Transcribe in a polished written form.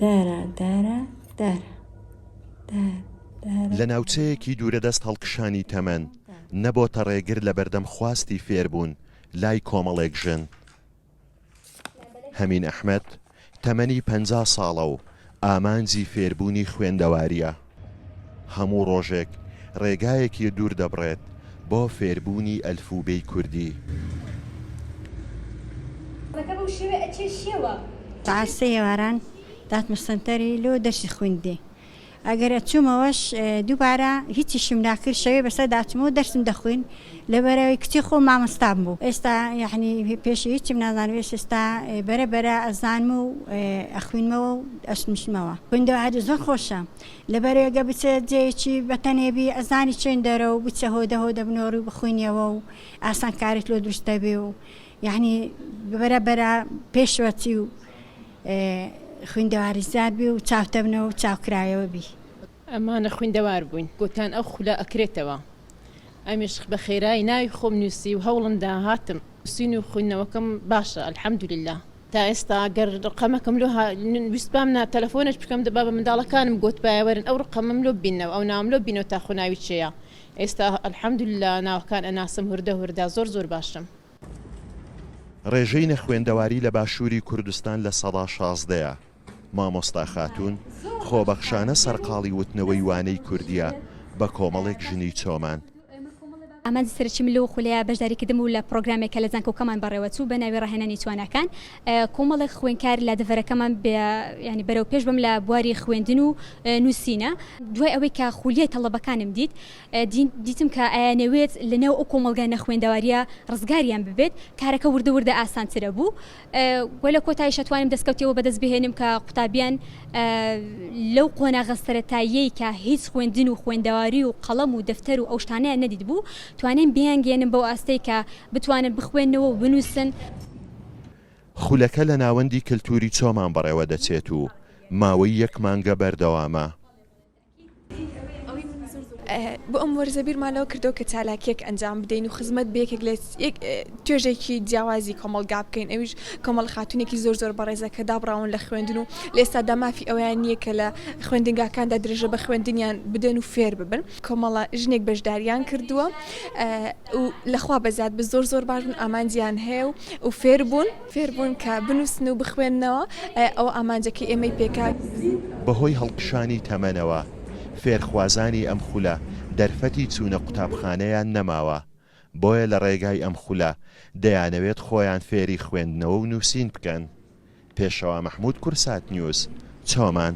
دارە دارە دارە دار دارە. لە ناوچەیەکی دوورەدەست هەڵکشانی تەمەن نەبۆتە ڕێگر لەبەردەم خواستی فێربوون لای کۆمەڵێک ژن. هەمین ئەحمەد تەمەنی 50 ساڵە و ئامانجی فێربوونی خوێندەوارییە. هەموو ڕۆژێک ڕێگایەکی دوور دەبڕێت بۆ فێربوونی ئەلفوبێی کوردی. سەعات سێ ئێواران داتمە سەنتەری لۆ دەرسی خویندنێ ئەگەر ئەچومەوەش دووبارە هیچیشم ناکرد شەوێ بەسەر داچمەوە دەرسم دەخوین لەبەرئەوەی کچی خۆم مامۆستام بوو ئێستا یەعنی پێشی هیچم نازانم ئێستا بەرە بەرە ئەزانم و ئەخوینمەوە و ئەشنوسمەوە خویندەواری زۆر خۆشە لەبەرئەوەی گەر بچێ جێیەکی بەتەنێ بی ئەزانی چێن دەرە و بچە هۆدە هۆدە بنۆڕی و بخوینیەوە و ئاسانکاریت لۆ دروست دەبێ و یەعنی بەرە بەرە پێشوە چی و خویندەواری زیاد بی و چاوتەبنەوە و چاوکراوەوە بی. ئەمانە خویندەوار بووین گۆتیان ئەو خولە ئەکرێتەوە ئەمیش بە خێرایی ناوی خۆم نووسی و هەوڵم دا هاتم نووسین و خویندنەوەکەم باشە الحمدللە تا ئێستا گەر ڕقەمەکەم لۆ ویستبام نا تەلەفۆنێش بکەم دەبا بە منداڵەکانم گۆتبایە وەرن ئەو ڕقەمەم لۆ ببیننەوە ئەو ناوەم لۆ ببینەوە تا خۆ ناوی چێیە ئێستا الحمدللە ناوەکان ئەناسم هوردە هوردە زۆر زۆر باشم. ڕێژەی نەخوێندەواری لە باشووری کوردستان 16% ە. مامۆستا خاتوون خۆبەخشانە سەرقاڵی وتنەوەی وانەی کوردییە بە کۆمەڵێک ژنی چۆمان. ئامانجی سەرەکی من لەو خولەیە بەشداریکردن بوو لە پڕۆگرامێک کە لە زانکۆکەمان بەڕێوەچوو بە ناوی ڕاهێنانی تواناکان کۆمەڵێک خوێندکار لە دەڤەرەکەمان ینی بەرەو پێش بم لە بواری خوێندن و نووسینە دوای ئەوەی کە خولیای تەڵەبەکانم دیت دیتم کە ئەیانەوێت لەناو ئەو کۆمەڵگا نەخوێندەواریە ڕزگاریان ببێت کارەکە وردە وردە ئاسانترە بوو وە لە کۆتاییش ئەتوانم دەستکەوتی ئەوە بەدەست بهێنم کە قوتابیان لەو قۆناغە سەرەتاییەی کە هیچ خوێندن و خوێندەواری و قەڵەم و دەفتەر و ئەو شتانەیان نەدیتبوو توانیم بیانگەیەنم بەو ئاستەی کە بتوانن بخوێننەوە و بنووسن. خولەکە لە ناوەندی کلتوری چۆمان بەڕێوەدەچێت و ماوەی یەک مانگە بەردەوامە. بۆ ئەم وەرزە بیرمان لەوە کردەوە کە چالاکیەک ئەنجام بدەین و خزمەت بە یەکێک لە توێژێکی جیاوازی کۆمەڵگا بکەین ئەویش کۆمەڵ خاتونێکی زۆر زۆر بەڕێزە کە دابڕاون لە خوێندن و لە ئێستادا مافی ئەویان نییە کە لە خوێندنگاکاندا درێژە بە خوێندنیان بدەن و فێر ببن کۆمەڵە ژنێک بەشداریان کردووە و لەخوا بەزیاد بە زۆر زۆر باش بوون ئامانجیان هەیە و و فێر بوون فێر بوون کە بنووسن و بخوێننەوە ئەوە ئامانجەکەی ئێمەی پێکا. بەهۆی هەڵکشانی تەمەنەوە، فێرخوازانی ئەم خولە دەرفەتی چوونە قوتابخانەیان نەماوە، بۆیە لە ڕێگای ئەم خولە دەیانەوێت خۆیان فێری خوێندنەوە و نووسین بکەن. پێشەوا مەحموود کورسات نیوز، چۆمان.